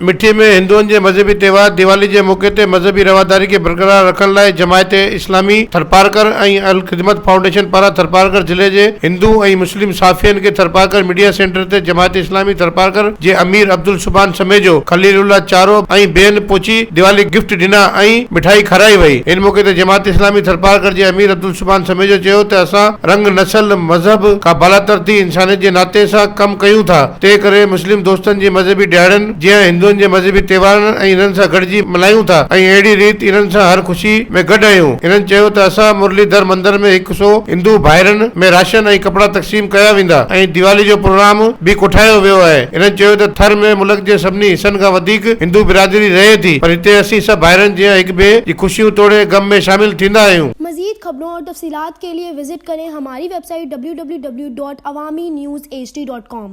مٺي ۾ هندوئن جي مذهبي تهوار ديوالي جي موقعي تي مذهبي رواداري کي برقرار رکڻ لاء جماعت اسلامي ٿرپارڪر ۽ الخدمت فائونڊيشن پاران ٿرپارڪر ضلعي جي هندو ۽ مسلم صحافين کي ٿرپارڪر ميڊيا سينٽر تي جماعت اسلامي ٿرپارڪر جي امير عبدالسبحان سميجو، خليل الله چارو ۽ ٻين پهچي ديوالي گفٽ ڏنا ۽ مٺائي کارائي وئي. ان موقعي تي جماعت اسلامي ٿرپارڪر جي امير عبدالسبحان سميجو چيو ته اسان رنگ، نسل، مذهب کان بالاتر ٿي انسانيت جي ناتي سان ڪم ڪيون ٿا. تنهن ڪري مسلم دوستن جي مذهبي ڏهاڙن جيان هندوئن جي مذهبي تهوارن ۽ انهن سان گڏجي ملهايون ٿا ۽ اهڙي ريت انهن سان هر خوشي ۾ گڏ آهيون. هنن چيو ته اسان مرلي ڌر مندر ۾ هڪ سو هندو ڀائرن ۾ راشن ۽ ڪپڙا تقسيم ڪيا ويندا ۽ ديوالي جو پروگرام به ڪوٺايو ويو آهي. هنن چيو ته ٿر ۾ ملڪ جي سڀني حصن کان وڌيڪ هندو برادري رهي ٿي پر هتي اسين سڀ ڀائرن جيان هڪ ٻئي جي خوشيون توڙي غم ۾ شامل ٿيندا آهيون. مزيد خبرون اور تفصيلات کے لئے وزٽ ڪرين ھماري web site www.awamiNewsHD.com.